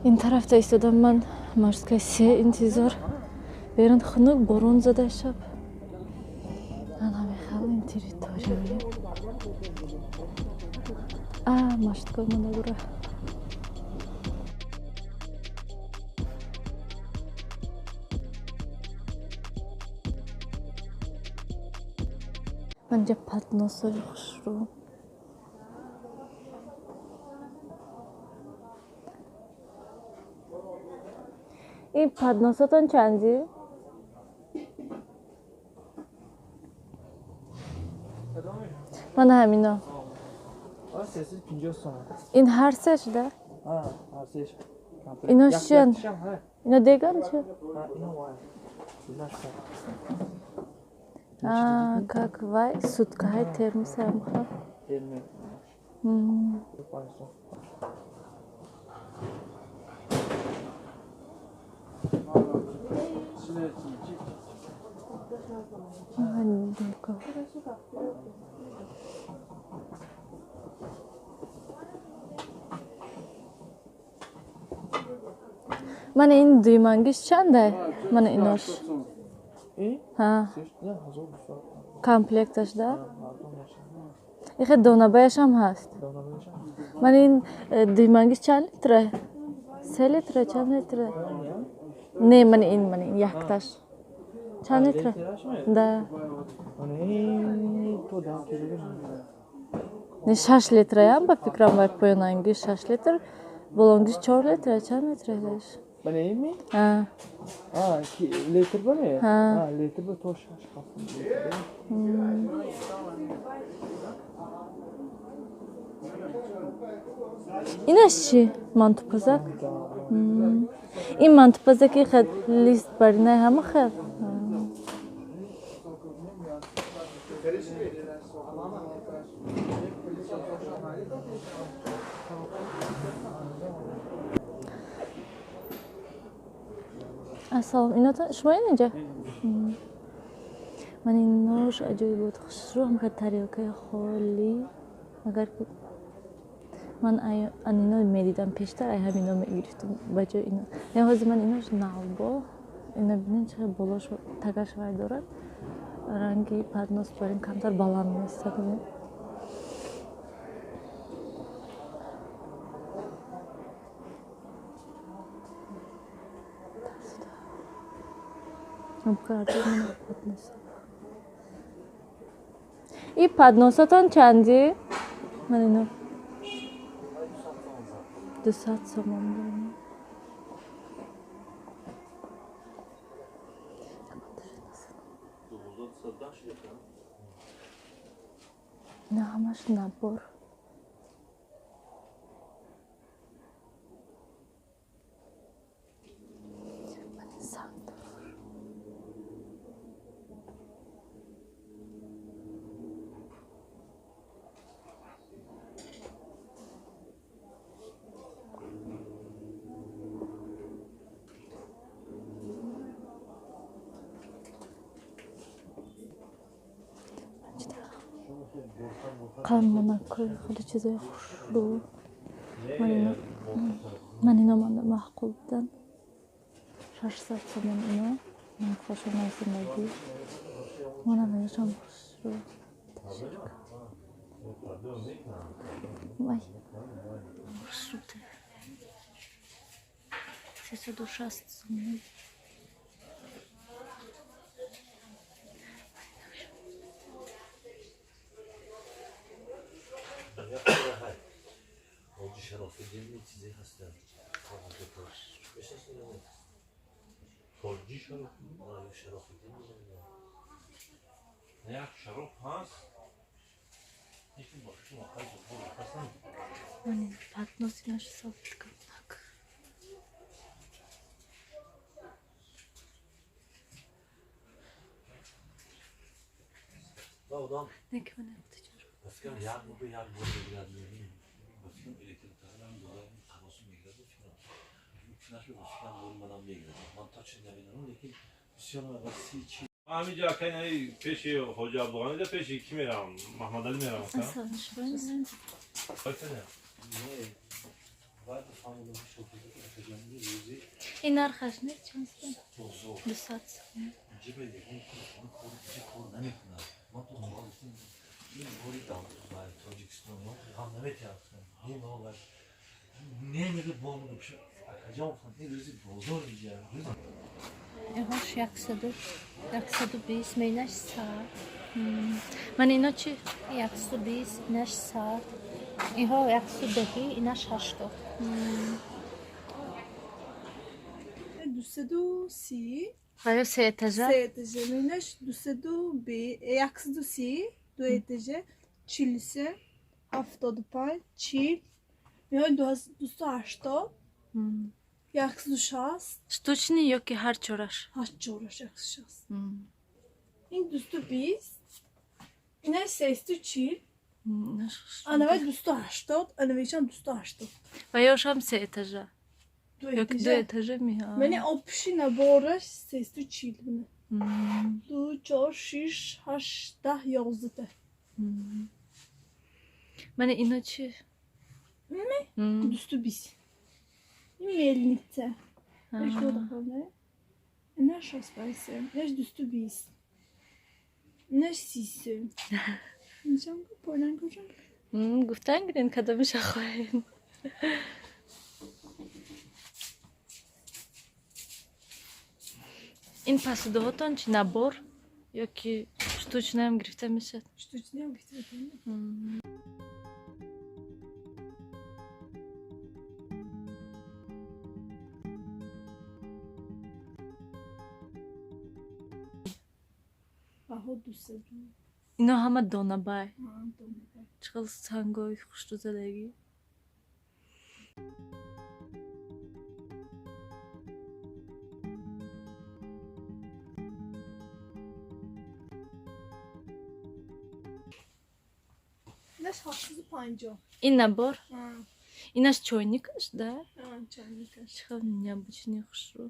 Ин тарафта истодам ман, маршрутка и се интизор. Берун хунук, борон зада шаб. Ана мехал ин территория. А маршрутка омада бура. Манҷа подносои хушрӯ. Ин подносотон чанди? Мана ҳамино. Ин ҳар сеш да? Ино чиян? Ино деган чи? Как вай суткаҳай термосамха. Дега. Мана ин дуюмангиш чандай? Мана инош. Комплекташ да? Ихе донабаяшам ҳаст. Мана ин дуюмангиш чанд литра? 3 литра, чанд литра? Не, мана ин якташ. Чанд литра? Да. Не, 6 литраям ба фикрам, вай поёнангиш 6 литр, болонгиш 4 литра, чанд литра даш? Мана инми? А, литр ба? А. Литр ба то шаш. Инаш чӣ? Мантупазак? Ин мантупазаки хел лист баринай ҳама хел? Ассалом, иното шумо ин инҷа? Ман инош аҷоибот хушрӯ, ҳамка тарелкаи холӣ. Агар ки ман ан ино медидам пештар, ай ҳамино мегирифтам ба ҷои ино. Я ҳозир ман инош навбо. Ино бинед, чӣ болош тагаш вай дорад. Ранги поднос бар ин камтар баланд меистад. И подносотон чанди? Ман ино 200 сомон дорем. Ина ҳамаш набор. Ман ин сангдорор. Қаламмонакҳои хеле чизои хушрӯ. Ман ино манда маъқул буданд. 600 сомон ино. Нархошон зиндагӣ. Манам иношам хушрӯ. Вай. Хушрӯ. 360 сомон. Ҳоҷи Шарофиддин чизе ҳастанд. Ҳоҷи Шарофиддин? Шарофиддин. Як шароф ҳаст. Лекин бо шумо ҳастам. Ман ин поднос инош салфетка так. Одам Неки ман тиҷор. ба фикрам, як бор як бор мегирад. Ба фикрам, электротарам дора таносуб мегирад. Ба фикрам, мумкинаш, ба фикрам, бори манам мегирад. Ман точно намедонам, лекин бисёр си чи. Ҳамиҷа акай пеши ҳоҷи Абдуғанида, пеши ки меравам? Маҳмадалӣ меравам. Ассалом, шумо? Ин нархаш нест, чанд сом? 200 сом. Инҳош 120, инаш 100. Ман ино чӣ? 120, инаш 100. Инҳо 110, инаш 80. 230. Ая се этажа? Се этажа. Инаш 130, ду этажа, 43, 75, 40, инҳо 280, 160. Штучный ё ки ҳар чораш? Ҳар чораш 160. Ин 220, инаш 340, анава 280, анавишам 280. Ва ёшам се этажа? Ё ки ду этажа ми? Мани общий набораш 340 бина. 2, 4, 6, 8, 10, 11 та. Мани ино чӣ? 220. Ин мельница. Инаш 65 сом, инаш 220. Инаш 30 сом. Инҷам пойлан куҷо? Гуфтан гирен кадомиша хоҳем. Ин посудаҳотон чи, набор ё ки штучноам гирифта мешавад? Штучноам гирифта мешавад. Баҳо 200. Ино ҳама донабай. Чӣ хел сангои хушрӯ задагӣ. Инаш 850. Ин набор? Инаш чойникаш, да? Чойникаш. Чӣ хел необычный хушрӯ.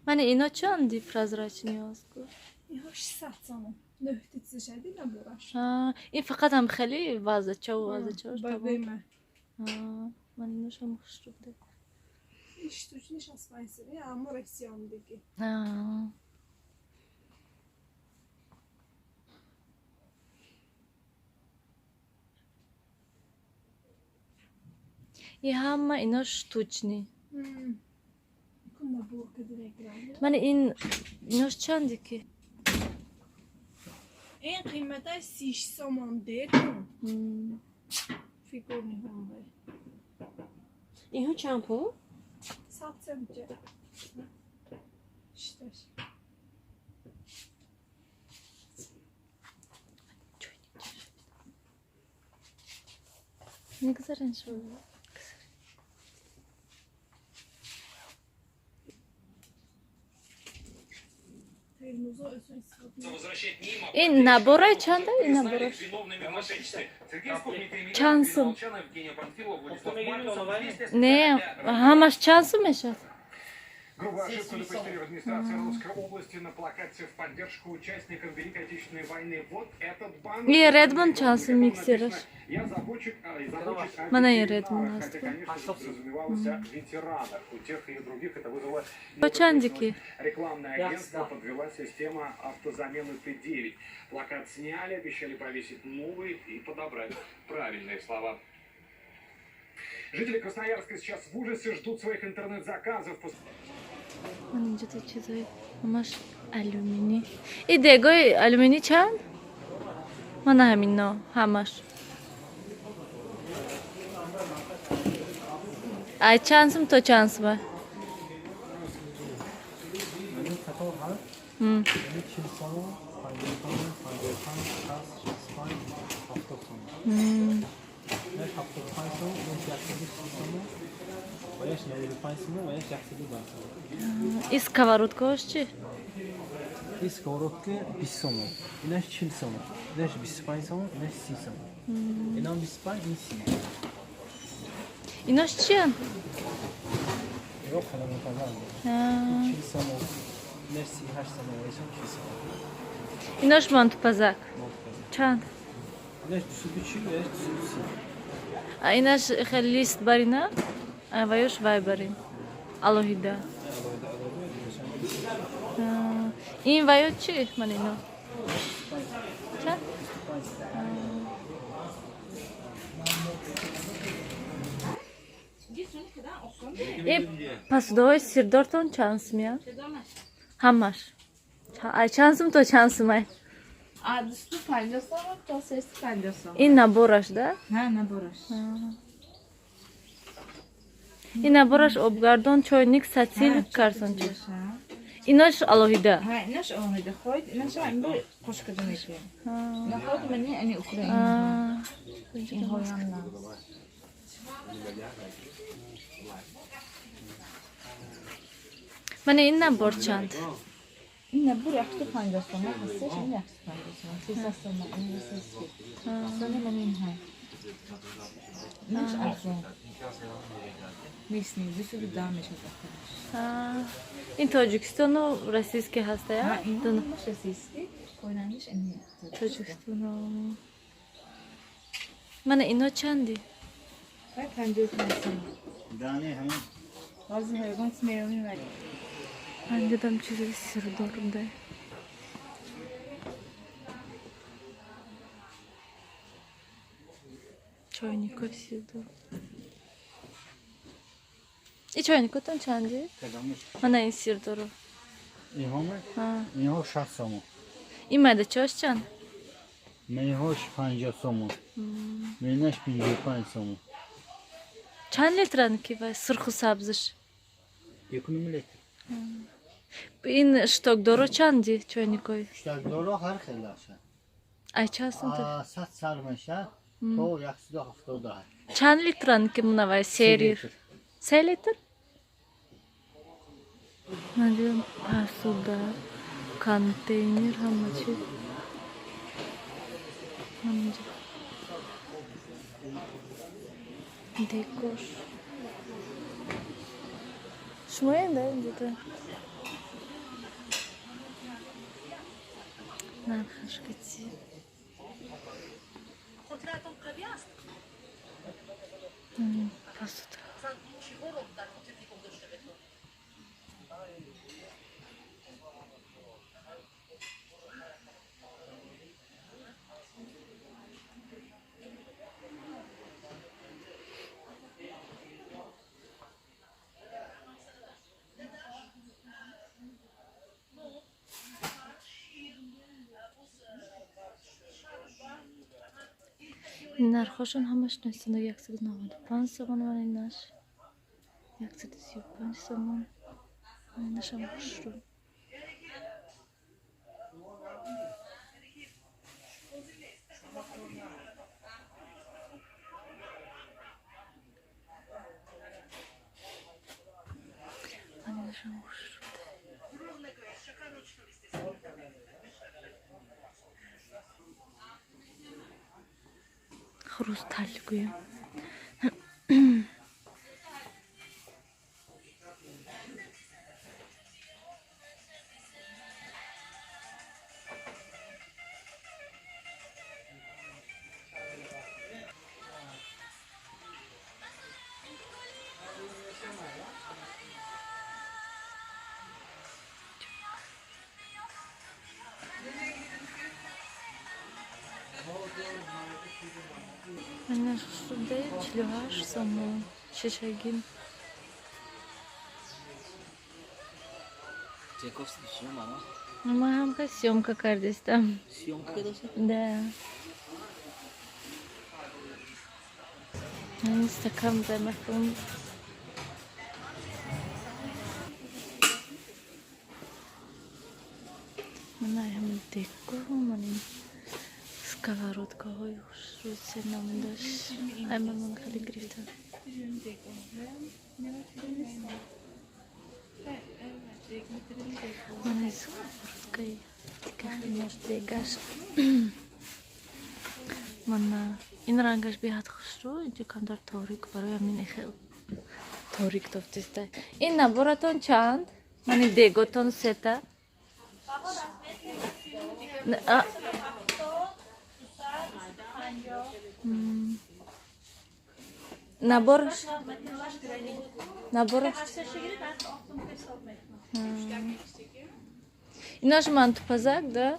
Мани ино чанди прозрачный аст? Инҳо 600 сомон. Нӯҳти чизашади набораш. Ин фақат ҳам хеле вазачаву вазачаваш. Бабема. Ман иношам хушрӯ буда. Ин штучни 65 сом. Ин аммо Россиямдиги. И ҳама ино штучный. Мани ин инош чанди ки? Ин қиматаш 36 сомон декун. Фигурни ҳамбай. Инҳо чанд пул? 100 сомча. Ишташ. Мегузарен шумо. Ин наборай чанда? Ин набораш? Чанд сум? Не, ҳамаш чанд сум мешавад? Грубую ошибку допустили в администрации Орловской области на плакате в поддержку участников Великой Отечественной войны. Вот этот банк... И Редмонд чанд сум миксераш? Я забочусь о Мана и Редмонд. Хотя, конечно, подразумевалось о ветеранах. У тех и других это вызвало... Чандики. Рекламное агентство подвела система автозамены Т9. Плакат сняли, обещали повесить новый и подобрать правильные слова. Жители Красноярска сейчас в ужасе ждут своих интернет-заказов. Ман инҷо чизои ҳамаш алюминӣ. И дегои алюминӣ чанд? Мана ҳамино ҳамаш. Ай чанд сум то чанд сума? 40 сомон, 50 сомон, 55, 60, 65, 70 сомон. Инаш 75 сомон, инаш 130 сомон, ва яш 95 сомон, ва яш 110 сомон. И сковородкаош чӣ? И сковородка 20 сомон, инаш 40 сомон, инаш 25 сомон, инаш 30 сомон. Инам 25, ин 30. Инош чиянд? Ино қаламапазанд. 40 сомон, инаш 38 сомон, ва ишам 40 сомон. Инош мантупазак чанд? Инаш 240 ва яш 230. А инаш хеле лист барина, ва ёш вай барин алоҳида. Алоҳида, алоҳида. Ин ваё чӣ? Ман ино чанд? Э, пасудаҳои сирдортон чанд сумия? Ҳамаш чанд сум то чанд сумай? 250 сомон то 350 сомон. Ин набораш да? Ҳа, набораш. Ин набораш обгардон, чойник, сатил, карсонча. Инош алоҳида? Ҳа, инош алоҳида. Хоҳед, инош ам бо қошкада метиҳем. Нахоҳед, мани ани Украина. Инҳоям на. Мана ин набор чанд? Ин набор 150 сомон ҳасташ, ин 150 сомон, 300 сомон, ин 300. Сони мани инҳо. Инаш арзон. Нест, 210 мешавад охираш. Ин Тоҷикистону российский ҳастая? Ҳа, ин российский, поинаниш ин Тоҷикистону. Мана ино чанди? Вай 55 сомон. Дани ҳамин. Баъзе ҳайвон смеёми вали. Анҷадам чизи сирдор дай. Чойникои сирдор. И чойникотон чанди? Мана ин сирдоро. Инҳоме? Инҳо 60 сомон. Ин майдачаош чанд? Инҳош 50 сомон. Инаш 55 сомон. Чанд литранд ки вай сурху сабзиш? 1,5 литр. Ин штокдоро чанди чойникои? Штокдоро ҳар хел аша. Ай чанд сум? 100 сар мешавад то 178. Чанд литранд ки мунавай сери? 3 литр? Надидам посуда, контейнер, ҳама чи. Ҳаминҷо. Декор. Шумоем да инҷода? Нархаш кати. Посуда. Нархошон ҳамаш 195 сомон, мана инаш 135 сомон, инашам хушрӯ. Инашам хушрӯ. Хрусталь гӯям. Шудаи 48 сомон шишагин. Ман ҳамка съёмка кардистам. Съёмка кардастам? Да. Стакан замахум. Ман ҳамин деку, ман ин сковородкаҳои хушрӯ се намудаш. Ай ман хеле гирифтам. Ман ин сковородкаи дигар дегаш. Мана ин рангаш беҳад хушрӯ, инҷо камтар торик, барои ҳамин хел торик тофтиста. Ин наборатон чанд? Ман ин деготон сета. Набораш? Набораш? Инаш мантупазак, да?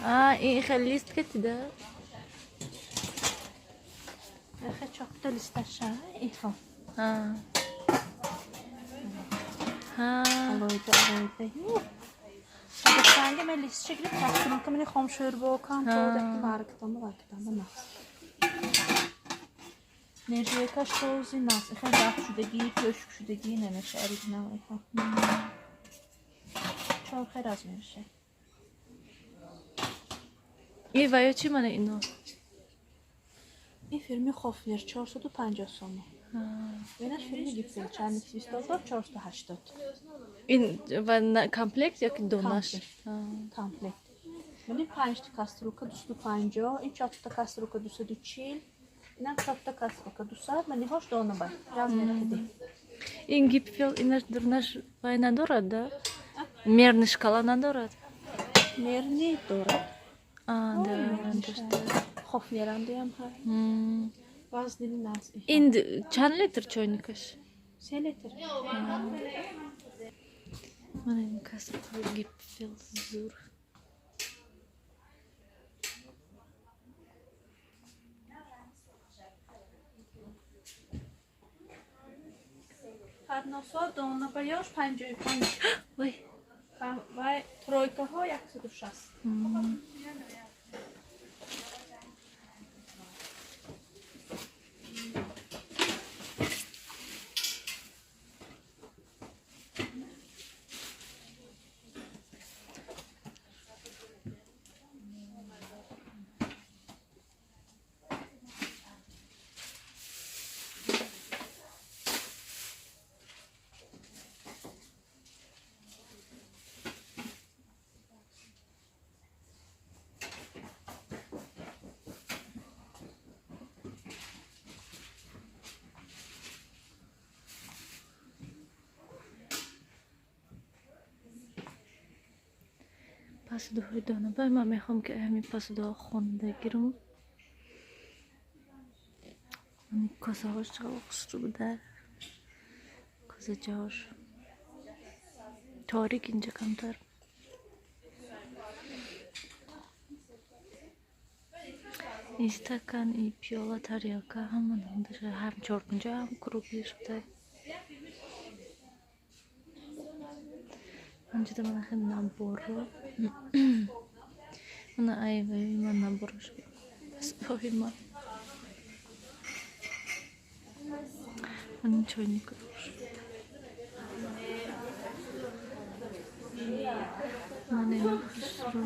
А, ин хел лист кати, да? Чорта листаша ихо. А. Ҳа. Алоҳида алоҳида. Санга мен листча гирифт кастрюлка мени хом шӯрбо кам тодаки баргдама варгдама нақс. Нержавейкаш този нақс. Ихе заф шудагӣ, кӯшк шудагӣ намеша оригинал ихо. Чор хел размерше. И ваё чӣ мана ино? Ин фирми Хофнер 450 сомон. Инаш фирми Гипфел 424 480. Ин ва комплект ё ки донаш? Комплект. Мани 5 та кастрюлка 250, ин 4 та кастрюлка 240, инам 4 та кастрюлка 200, мани ҳош дона ба. Размер киди. Ин Гипфел инаш дурнаш вай надорад, да? Мерный шкала надорад? Мерный дорад. А, да, дошта. Хофнерам дуям ҳай. Вазнини наз. Ин чанд литр чойникаш? 3 литр. Мана ин кастрюлка Гипфел зур. Подносҳо дона ба ёш 55. Вой. Вай тройкаҳо 160. Пасудоҳои донабай ман мехоҳам ки ҳамин пасудоҳо хонда гирам. Косаҳош чақадр хушрӯ буда. Косаҷаҳош торик инҷа камтар. Ин стакан, и пиёла, тарелка ҳама намудаша, ҳам чоркунҷа, ҳам круглый шуда. Инҷода мана хел наборро. Мана ай вай ман набораш. Пасудоҳои ман. Ман чойник ман ина хушрӯ.